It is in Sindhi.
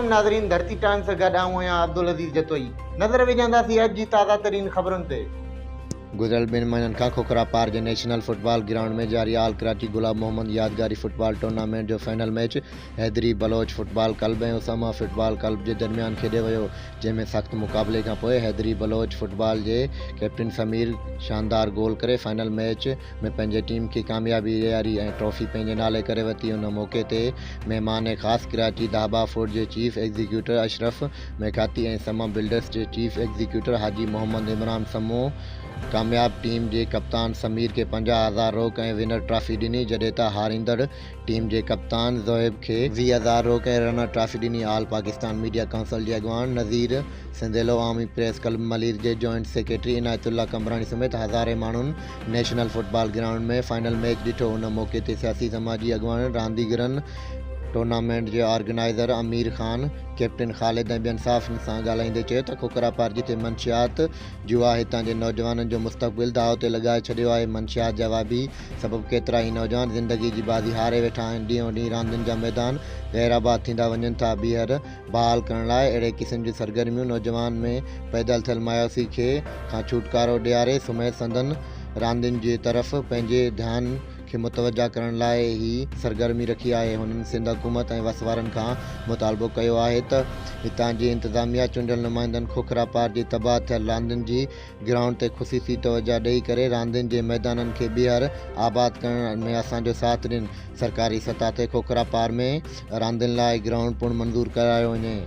عليڪم ناظرين ڌرتي ٽائيمز سان گڏ آئون آهيان عبدالعزيز جتوئي نظر وجهنداسين اڄ جي تازه ترين خبرن تي. گذريل ٻن مهينن کان کوکرا پار جي نيشنل فٽبال گرائونڊ ۾ جاري آل ڪراچي گلاب محمد يادگاري فٽبال ٽورنامينٽ جو final match Haidari Baloch football club ۽ Usama football club جي درميان کيڏيو ويو جنهن ۾ سخت مقابلي کان پوء حيدري بلوچ فٽبال جي ڪئپٽن سمير شاندار گول ڪري فائنل ميچ ۾ پنهنجي ٽيم کي ڪاميابي ڏياري ۽ ٽرافي پنهنجي نالي ڪري ورتي ان موقعي تي مهمان خاص ڪراچي دهابا فوڊ جي چيف ايگزيڪيوٽر اشرف ميڪاتي ۽ سما بلڊرس جي چيف ايگزيڪيوٽر حاجي محمد عمران سمون ڪامياب ٽيم جي ڪپتان سمير کي 50,000 روڪ ۽ ونر ٽرافي ڏني جڏهن ته هاريندڙ ٽيم جي ڪپتان زوهيب کي 20,000 روڪ ۽ رنر ٽرافي ڏني آل پاڪستان ميڊيا ڪائونسل جي اڳواڻ نذير سنديلو، عوامي پريس ڪلب ملير جي جوائنٽ سيڪريٽري عنايت الله قمبراڻي سميت هزارين ماڻهن national football ground ۾ final match ڏٺو. ان موقعي تي سياسي سماجي اڳواڻن، رانديگرن، ٽورنامينٽ جي آرگنائيزر امير خان، ڪئپٽن خالد ۽ ٻين صحافين سان ڳالهائيندي چيو ته کوکراپار جتي منشيات، جوا هتان جي نوجوانن جو مستقبل داء تي لڳائي ڇڏيو آهي، منشيات جا وابي سبب ڪيترائي نوجوان زندگي جي بازي هاري ويٺا آهن، ڏينهون ڏينهن راندين جا ميدان غير آباد ٿيندا وڃن ٿا، ٻيهر بحال ڪرڻ لاء اهڙي قسم جون سرگرميون نوجوان ۾ پيدل ٿيل مايوسي کي کان ڇوٽڪارو ڏياري سميت سندن راندين جي طرف پنهنجي ڌيان کي متوجه ڪرڻ لاء هي سرگرمي رکي آهي هنن سنڌ حڪومت ۽ وس وارن کان مطالبو ڪيو آهي ته هتان جي انتظاميا چونڊيل نمائندن کوکرا پار جي تباهه ٿيل راندين جي گرائونڊ تي خصوصي توجه ڏئي ڪري راندين جي ميدانن کي ٻيهر آباد ڪرڻ ۾ اسان جو ساٿ ڏين سرڪاري سطح تي کوکرا پار ۾ راندين لاء گرائونڊ پڻ منظور ڪرايو وڃي.